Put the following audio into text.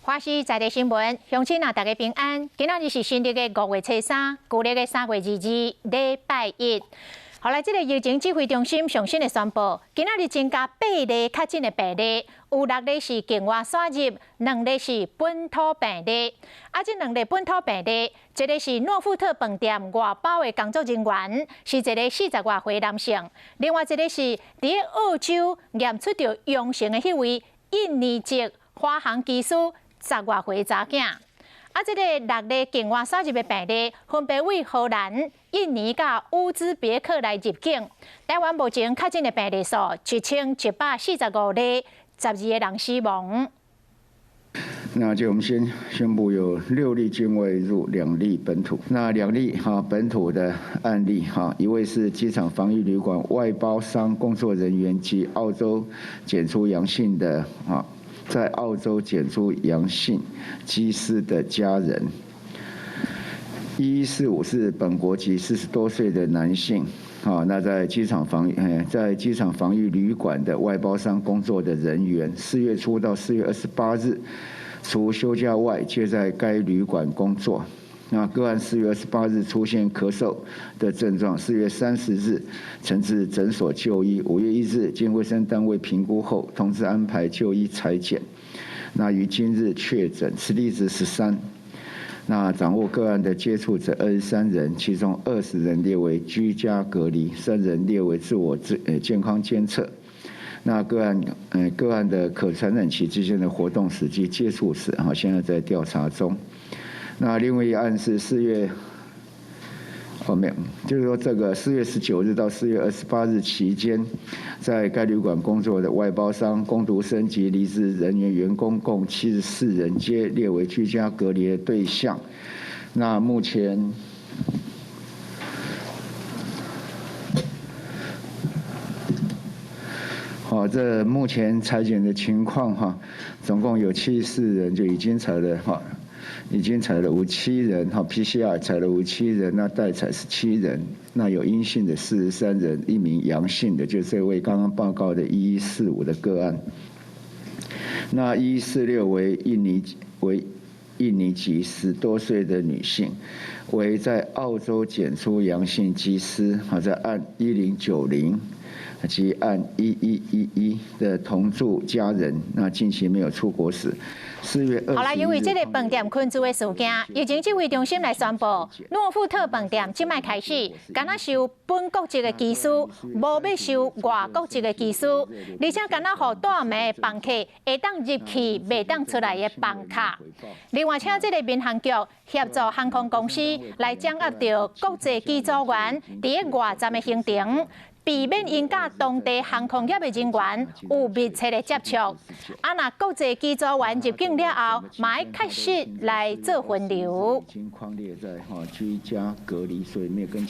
華視在地新聞，鄉親啊，大家平安。今仔日是新曆的5月初3，舊曆的3月22，禮拜一。後來，這个疫情指揮中心上新的宣布，今仔日增加八例確診的病例，有六例是境外輸入，兩例是本土病例。啊，這兩例本土病例，一个是諾富特飯店外包的工作人員，是一个40外歲男性；另外一个是佇澳洲驗出著陽性的彼位印尼籍華航機師10外歲查囝。啊，這个六例境外輸入的病例，分別為荷蘭、印尼佮烏茲別克來入境。台灣目前確診的病例數1145例，12個人死亡。那就我們先宣布有六例境外入，兩例本土。那兩例哈本土的案例哈，一位是機場防疫旅館外包商工作人員及澳洲檢出陽性的啊。在澳洲檢出陽性機師的家人。1145是本國籍40多歲的男性，好，那在機場防疫旅館的外包商工作的人員，4月初到4月28日，除休假外，皆在該旅館工作。那個案4月28日出現咳嗽的症狀，4月30日曾至診所就醫，5月1日經衛生單位評估後通知安排就醫採檢，那於今日確診，Ct 值13。那掌握個案的接觸者23人，其中20人列為居家隔離，3人列為自我健康監測。那個案的可傳染期之間的活動史及接觸史，哈，現在在調查中。那另外一案是四月，哦沒有，就是說這個4月19日到4月28日期間，在該旅館工作的外包商、工讀生及離職人員員工共74人，皆列為居家隔離的對象。那目前，好，這目前採檢的情況哈，總共有74人就已經採了哈。已經採了57人，哈，PCR 採了57人，那待採17人，那有陰性的43人，一名陽性的，就是這位剛剛報告的1145的個案。那1146為印尼籍10多歲的女性，為在澳洲檢出陽性機師，好，在案1090及案1111的同住家人，那近期沒有出國史。4月2 後來因為這个飯店困住的事件，疫情指揮中心來宣布，諾富特飯店這擺開始，干焦收本國籍的機師，無欲收外國籍的機師，而且干焦予大暝的房客會當入去，袂當出來的房卡。另外，請這个民航局協助航空公司來掌握著國際機組員佇外站的行程，避免𪜶佮當地航空業的人員有密切的接觸。啊，若國際機組員入境了後，嘛愛確實來做分流。居家隔離，所以沒有跟。